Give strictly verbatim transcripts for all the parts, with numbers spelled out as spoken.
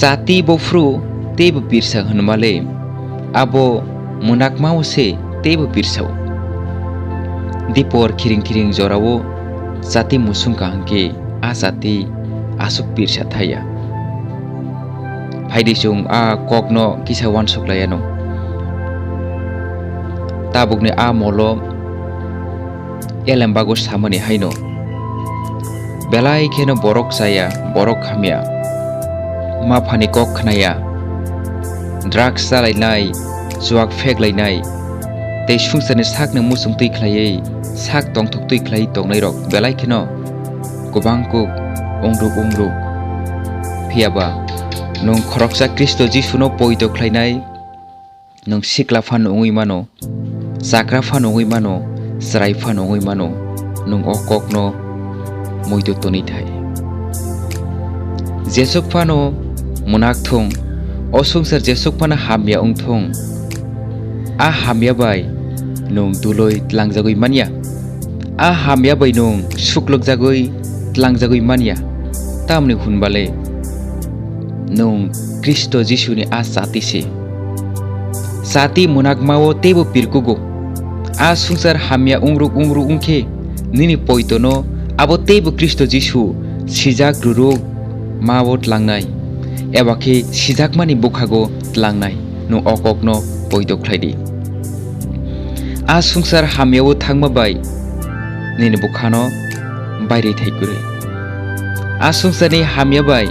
Chati bophru teibo pirsa hwnmale, abo mwnakmao se teibo pirsao. Dipor khiring khiring jorao chati musung kaham khe a chati aswk pirsa thaya. Phaidi chwng a kokno kisa uansuk lai anw. Tabukni a molo Elembago samani haino, belai kheno borok chaya, borok hamya, maphani kok khnaya, drugs chalainai, chuak pheklainai, tei swngcharni sakni muchung twi khlaiwi sak tongthok twi khlaiwi tongnairok belai kheno kwbang kuk wngruk wngruk. Phiyaba nwng khoroksa Khristo Jisuno poito khlainai, nwng sikla phano wngwi mano, chakra phano wngwi mano, chwrai phano wngwi mano, nwng o kokno muitu tonwi thai. Jesuk phano mwnak thung, o swngchar jesuk phano hamya wng thung, a hamya bai nwng duloi tlangjagwi manya. A hamya bai nwng suklukjagwi tlangjagwi manya, tamni hwnbale nwng Khristo Jisuni a chati se. Chati mwnakmao teibo pirkugo. A swngchar hamya wngruk wngruk wngkhe nini poitono abo teibo Khristo Jisu sijak rwrwk mao tlangnai, eba khe sijakmani bwkhago tlangnai, nwng o kokno poito khlai di. A swngchar hamyao thangma bai nini bwkhano bairwi thai kwrwi. A swngcharni hamya bai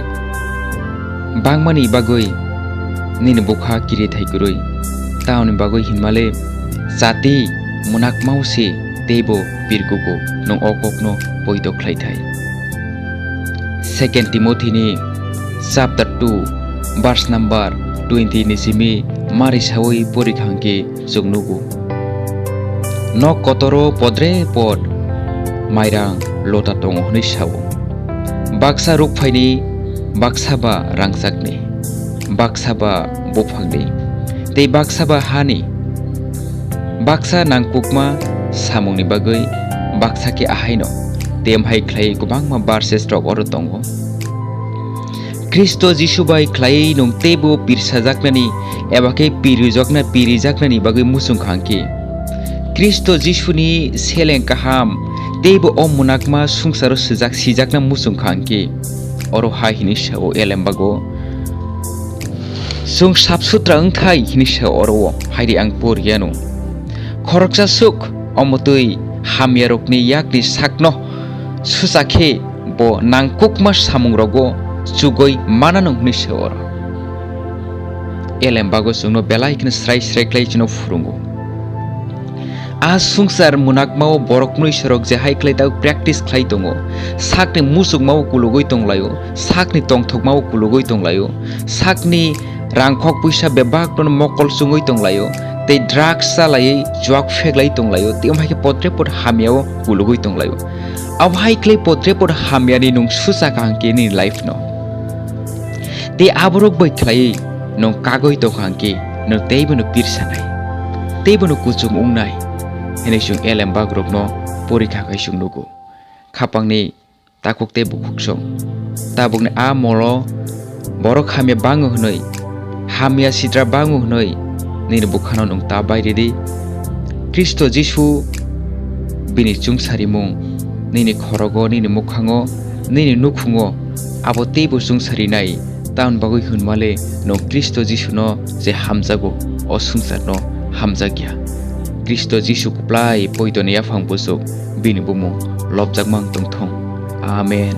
bangmani bagwi nini bwkha kiri thai kwrwi. Tamoni bagwi hinmale chati mwnakmao se teibo pirkugo, nwng o kokno poito khlai thai. Second Timothy ni chapter two verse number twenty ni simi mari sawi pori khangkhe chwng nugo. Nok kotoro podre pod mairang lota tongo hwnwi sao. Baksa rukphaini, baksa ba rangchakni, baksa ba buphangni, tei baksa ba hani. Baksa nangkukma samungni bagwi baksa khe ahaino. Tei amhai khlai kwbangma verses rok oro tongo. Khristo Jisu bai khlaiwi nwng teibo pirsajaknani eba khe pirijakna-, pirijaknani bagwi muchung kha hwn khe, Khristo Jisuni seleng kaham teibo o mwnakma swngcharo sijak-, sijakna muchung kha hwn khe, oro hai hwnwi sao Elembago, "Chwng sap sutra wng thai," hwnwi sao oro o, hai di ang por yano. Khoroksa swk omo twi hamyarokni yakni sakno susa khe bo nangkukma samungrogo chugui manano hwnwi sao oro. Elembago chwngno belai kheno srai srai khlai chwngno phurungo. A swngchar mwnakmao borok mwnwisorok je hai khlai tabuk practice khlai tongo, sakni muchukmao kulugui tonglaio, sakni tongthokmao kulugui tonglaio, sakni rangkhok puisa bebak nono mokol chungui tonglaio, tei drugs chalaiwi chuak pheklai tonglaio, tei omo hai khe potre pot hamyao kulugui tonglaio. Abo hai khlai potre pot hamyani nwng susa kaham khe nini life no. Tei aborok bai khlaiwi nwng kagwi tongkha hwnkhe nwng teibo no pirsanai, teibo no kuchung wngnai, hwnwi chwng Elembak rokno porikha khai chwng nugo. Khapangni takhuk tei bukhuk song. Tabukni a molo borok hamya bango hwnwi, hamya sitra bango hwnwi nini bukhano nwng ta bai ridi. Khristo Jisu bini chwngsarimung nini khorogo, nini mukhango, nini nukhungo abo teibo chwngsarinai. Tamoni bagwi hwnmale nwng Khristo Jisuno je hamjago, o swngcharno hamjakya. Khristo Jisu kwplai poitoni yaphang buchuk bini bumung lobjakma wng tongthung. Amen.